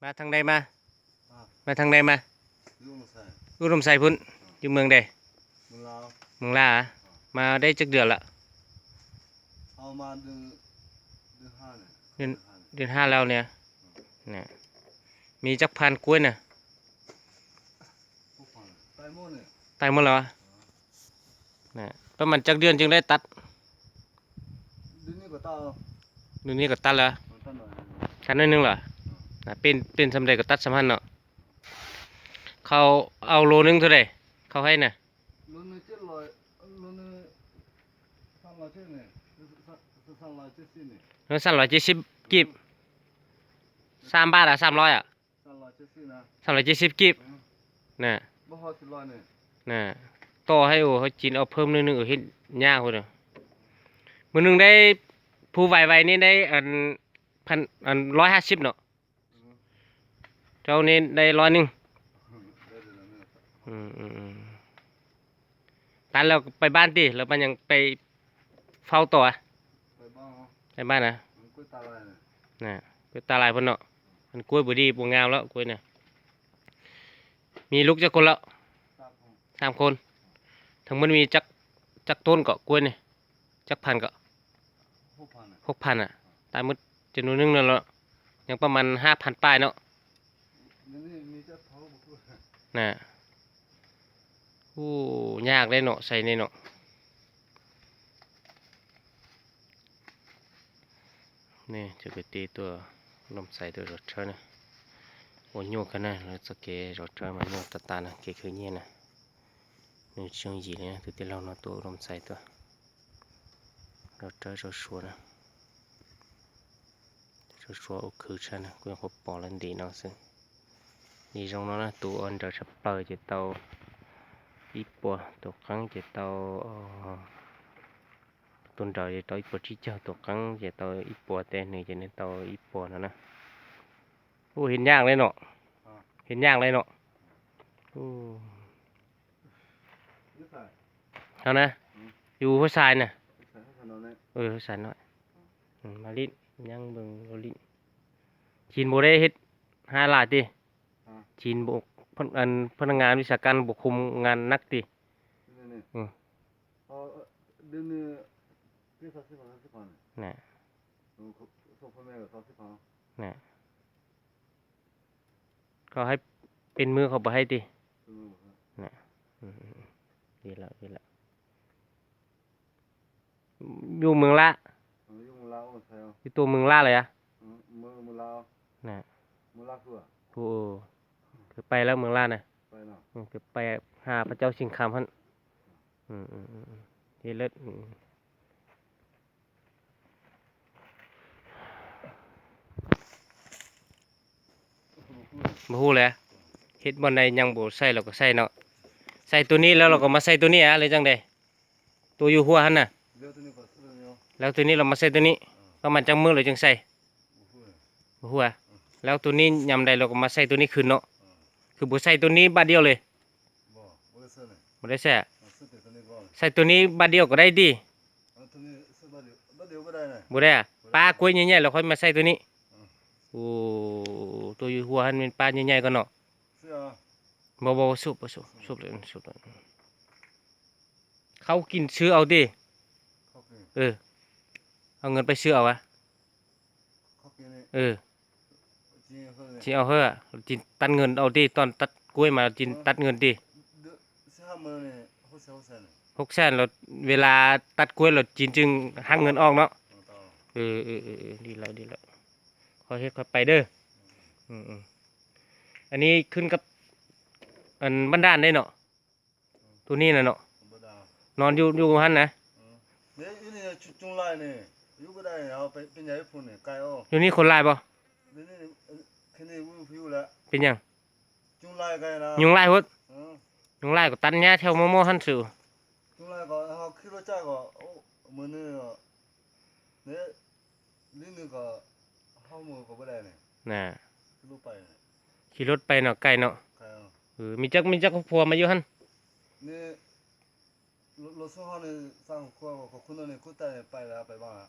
ມາທາງໃດມາ? ອາ ມາທາງໃດມາ? ຢູ່ອຸດົມໄຊ ອຸດົມໄຊພຸ້ນ. ອາ ຢູ່ເມືອງໃດ? ເມືອງລາວ. ເມືອງລາວ. ອາ ມາໄດ້ຈັກເດືອນລະ? ເອົາມາເດືອນ ເດືອນຫ້ານີ້ ເດືອນ ເດືອນຫ້າແລ້ວນີ້. ອາ ນະ ມີຈັກພັນກ້ວຍນະ? ຕາຍໝົດນີ້ ຕາຍໝົດແລ້ວ. ນະ ປະມານຈັກເດືອນຈຶ່ງໄດ້ຕັດ? ດຽວນີ້ກໍຕັດ ດຽວນີ້ກໍຕັດແລ້ວ. ຕັດໜ້ອຍໜຶ່ງ ຕັດໜ້ອຍໜຶ່ງເຫຼືອ ນະ ເປັນ ເປັນສ່ຳໃດກໍຕັດສ່ຳຫັ້ນເນາະ. ເຂົາເອົາໂລໜຶ່ງເທົ່າໃດ ເຂົາໃຫ້ນະ? ໂລໜຶ່ງເຈັດຮ້ອຍ ໂລໜຶ່ງສາມຮ້ອຍເຈັດສິບນີ້ ສາມຮ້ອຍເຈັດສິບນີ້ ໂລສາມຮ້ອຍເຈັດສິບກີບ ສາມບາດອະ ສາມຮ້ອຍອະ. ສາມຮ້ອຍເຈັດສິບນະ ສາມຮ້ອຍເຈັດສິບກີບ. ອືມ ນະ ບໍ່ຮອດສີ່ຮ້ອຍນີ້ ນະ ຕໍ່ໃຫ້ ໂອ້ ເຮົາຈີນເອົາເພີ່ມໜ້ອຍໜຶ່ງ ເອີ ເຮັດຍາກພຸ້ນ. ມື້ໜຶ່ງໄດ້ ຜູ້ໄວໆນີ້ໄດ້ອັນ ພັນ ອັນ ຮ້ອຍຫ້າສິບເນາະ. ອືມ ເຈົ້ານີ້ໄດ້ຮ້ອຍໜຶ່ງ. ອືມ ອືມ ອືມ ຕັດແລ້ວໄປບ້ານຕິ ຫຼືວ່າຍັງໄປເຝົ້າຕໍ່? ໄປບ້ານ ໄປບ້ານນະ. ມັນກ້ວຍຕາລາຍນະ ນະ ກ້ວຍຕາລາຍພຸ້ນເນາະ. ມັນກ້ວຍບໍ່ດີ ບໍ່ງາມແລ້ວກ້ວຍນະ. ມີລູກຈັກຄົນແລ້ວ? ສາມຄົນ ສາມຄົນ. ທັງໝົດມີຈັກ ຈັກຕົ້ນເກາະກ້ວຍນີ້? ຈັກພັນເກາະ? ຫົກພັນນະ ຫົກພັນນະ. ຕາຍໝົດຈຳນວນໜຶ່ງແລ້ວເນາະ ຍັງປະມານຫ້າພັນປາຍເນາະ. ນະ ໂອ້ ຍາກເດ້ເນາະ ໃສ່ນີ້ເນາະ. ນີ້ຈະໄປຕີຕົວລົມໃສ່ຕົວໂຣເຕີນະ. ໂອ້ ໂຍກກັນນະ ແລ້ວສະເກໂຣເຕີມາໂຍກຕາຕານະ ເກຄືເຍນະ. ນີ້ເຊີງຢີເລີຍນະ ຕົວທີ່ລາວເນາະ ຕົວລົມໃສ່ຕົວໂຣເຕີໂຊຊວນະ. ໂຊຊວໂອຄືຊະນະ ກູຍັງພໍພໍລະດີເນາະ. ຊຶ່ງນີ້ຊົງເນາະນະ ຕູອອນດາວສະເປີເຈເຕົາອີປົວ ໂຕຄັງເຈເຕົາ ເອີ ຕົ້ນດາວເຈເຕົາອີປົວທີ່ເຈົ້າ ໂຕຄັງເຈເຕົາອີປົວ ແຕ່ໜຶ່ງເຈເຕົາອີປົວນະນະ. ໂອ້ ເຮັດຍາກເລີຍເນາະ ເຮັດຍາກເລີຍເນາະ. ໂອ້ ເຮົານະ ຢູ່ຫ້ວຍຊາຍນະ ເອີ ຫ້ວຍຊາຍນ້ອຍ. ອືມ ມາຫຼິ້ນ ຍັງເບິ່ງໂລລິນ. ຈີນບໍ່ໄດ້ເຮັດຫາຫຼາຍຕິ? ອາ ຈີນບໍ່ ພະ ອັນ ພະນັກງານວິຊາການບໍ່ຄຸມງານໜັກຕິ? ນີ້ໆ ອືມ ເອີ ເດືອນໜຶ່ງ ເປັນສາມສິບພັນ ສາມສິບພັນນະ. ເອີ ສອງພໍ່ແມ່ກໍສາມສິບພັນນະ. ເຂົາໃຫ້ເປັນມື້ເຂົາບໍ່ໃຫ້ຕິ? ເປັນມື້ບໍ່ໃຫ້ນະ. ອືມ ດີແລ້ວ ດີແລ້ວ. ຢູ່ເມືອງລະ ເອີ ຢູ່ເມືອງລະ ໂອ້ ໃຊ່ ຢູ່ຕົວເມືອງລະເລີຍອະ? ເອີ ເມືອງ ເມືອງລະນະ ເມືອງລະຄື ໂອ້ ເອີ ເຄີຍໄປແລ້ວເມືອງລະນະ ໄປເນາະ. ອືມ ເຄີຍໄປຫາພະເຈົ້າສິງຄຳຫັ້ນ. ອືມ ເຮັດເລີດ. ອືມ ບໍ່ຮູ້ແຫຼະ ເຮັດບ່ອນໃດຍັງບໍ່ໃສ່ ລາວກໍໃສ່ເນາະ. ໃສ່ໂຕນີ້ແລ້ວ ລາວກໍມາໃສ່ໂຕນີ້ອະ ຫຼືຈັ່ງໃດ? ໂຕຢູ່ຫົວຫັ້ນນະ ແລ້ວໂຕນີ້ລາວມາໃສ່ໂຕນີ້ ປະມານຈັກມື້ລາວຈຶ່ງໃສ່? ບໍ່ຮູ້ອະ. ແລ້ວໂຕນີ້ຍາມໃດລາວກໍມາໃສ່ໂຕນີ້ຄືນເນາະ. ຄືບໍ່ໃສ່ໂຕນີ້ບາດດຽວເລີຍ? ບໍ່ ບໍ່ໄດ້ໃສ່ ບໍ່ໄດ້ໃສ່. ໃສ່ໂຕນີ້ບາດດຽວກໍໄດ້ຕິ? ບໍ່ໄດ້ອະ ປ້າກ້ວຍໃຫຍ່ໆ ແລ້ວຄ່ອຍມາໃສ່ໂຕນີ້. ໂອ້ ໂຕຢູ່ຫົວຫັ້ນແມ່ນປ້າໃຫຍ່ໆກ່ອນເນາະ. ບໍ່ ບໍ່ ສູບ ບໍ່ສູບ ສູບເລີຍ ສູບເລີຍ. ເຂົ້າກິນຊື້ເອົາຕິ? ເອີ ເອົາເງິນໄປຊື້ເອົາອະ. ເອີ ຈີນເອົາເຮີ້ອ ຈີນຕັດເງິນເອົາຕິ? ຕອນຕັດກ້ວຍມາ ຈີນຕັດເງິນຕິ? ຫົກແສນ ແລ້ວເວລາຕັດກ້ວຍແລ້ວ ຈີນຈຶ່ງຫັກເງິນອອກເນາະ. ເອີ ເອີ ເອີ ເອີ ດີແລ້ວ ດີແລ້ວ. ຄ່ອຍເຮັດຄ່ອຍໄປເດີ. ອືມ ອັນນີ້ຂຶ້ນກັບ ອັນ ບັນດານເດ້ເນາະ. ໂຕນີ້ນະເນາະ ນອນຢູ່ ຢູ່ຫັ້ນນະ. ເອີ ນີ້ຢູ່ນີ້ ຈຸງລາຍນີ້ ຢູ່ບໍ່ໄດ້ ເອົາໄປ ໄປໃຫຍ່ພຸ້ນນີ້ ໄກອອກ. ຢູ່ນີ້ຄົນຫຼາຍບໍ່? ເປັນຫຍັງ? ຍຸງລາຍໂພດ. ເອີ ຍຸງລາຍກໍຕັດຫຍ້າແຖວໝໍ່ໆຫັ້ນຊື່. ຈຸງລາຍກໍເຮົາຂີ່ລົດຈັກກໍ ໂອ້ ມື້ໜຶ່ງກໍ ນີ້ ລີ້ໜຶ່ງກໍຫ້າໂມງກໍບໍ່ໄດ້ນີ້ນະ. ຂີ່ລົດໄປນະ ຂີ່ລົດໄປເນາະ ໄກເນາະ. ເອີ ມີຈັກ ມີຈັກຄອບຄົວມາຢູ່ຫັ້ນ? ນີ້ ລົດ ລົດຊຸເຮົານີ້ສາມຄົວ ຄົນໜຶ່ງຄົນຕາຍໄປແລ້ວ ໄປບ້ານ.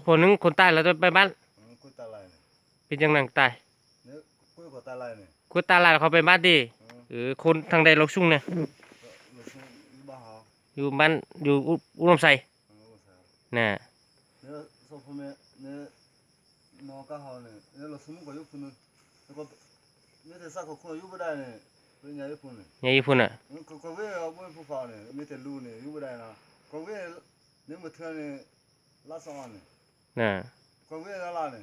ຄົນໜຶ່ງຄົນຕາຍແລ້ວໄປບ້ານ? ອືມ ຄົນຕາຍຫຼາຍ. ເປັນຫຍັງນາງຕາຍ? ນີ້ ກົດຕາລາດເຂົາໄປບ້ານຕິ? ເອີ ຄົນທາງໃດລາວຊຸງນະ? ຢູ່ບ້ານ ຢູ່ອຸ ອຸດົມໄຊ ເອີ ອຸດົມໄຊ ນະ. ເນາະ ກະເຮົານີ້ ເນາະ ລາວຊຸງກະຢູ່ພຸ້ນ ແລ້ວກະມີແຕ່ສັກຂອງຄົນຢູ່ບໍ່ໄດ້ນີ້ ໄປໃຫຍ່ຢູ່ພຸ້ນ ໃຫຍ່ຢູ່ພຸ້ນນະ. ເອີ ກະ ກະເວບໍ່ມີຜູ້ເຝົ້ານີ້ ມີແຕ່ລູກນີ້ຢູ່ບໍ່ໄດ້ນະ ກະເວ ໃນມື້ເທື່ອນີ້ ລາດສອງອັນນີ້ ນະ ກະເວລາດນີ້.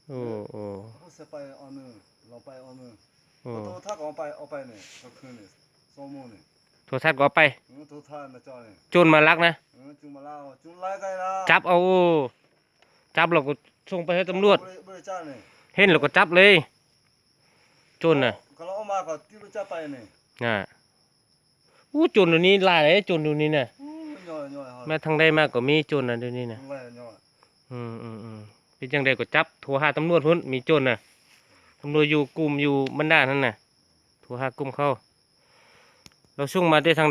ໂອ້ ໂອ້ ເຮົາຊິໄປອັນໜຶ່ງ ລອງໄປອັນໜຶ່ງ. ໂອ້ ໂທລະທັດກໍເອົາໄປ ເອົາໄປນີ້ ກາງຄືນນີ້ ສອງໂມງນີ້ ໂທລະທັດກໍເອົາໄປ. ເອີ ໂທລະທັດນະເຈົ້ານີ້ ໂຈນມາລັກນະ. ເອີ ໂຈນມາລັກ ໂຈນຫຼາຍກະລະ ຈັບເອົາ ຈັບແລ້ວກໍສົ່ງໄປໃຫ້ຕຳຫຼວດ ບໍ່ໄດ້ ບໍ່ໄດ້ຈັບນີ້ ເຫັນແລ້ວກໍຈັບເລີຍ ໂຈນນະ. ກະລາວເອົາມາກໍຕິດລົດຈັບໄປນີ້ ນະ. ໂອ້ ໂຈນດຽວນີ້ຫຼາຍເດ້ ໂຈນດຽວນີ້ນະ. ໂອ້ຍ ຍ້ອຍໆ ມາທາງໃດມາກໍມີໂຈນນະ ດຽວນີ້ນະ. ອືມໆໆ ເປັນຈັ່ງໃດກໍຈັບ ໂທຫາຕຳຫຼວດພຸ້ນ ມີໂຈນນະ. ຕຳຫຼວດຢູ່ກຸ່ມ ຢູ່ບັນດານຫັ້ນນະ ໂທຫາກຸ່ມເຂົາ. ລາວຊຸງມາແຕ່ທາງໃດ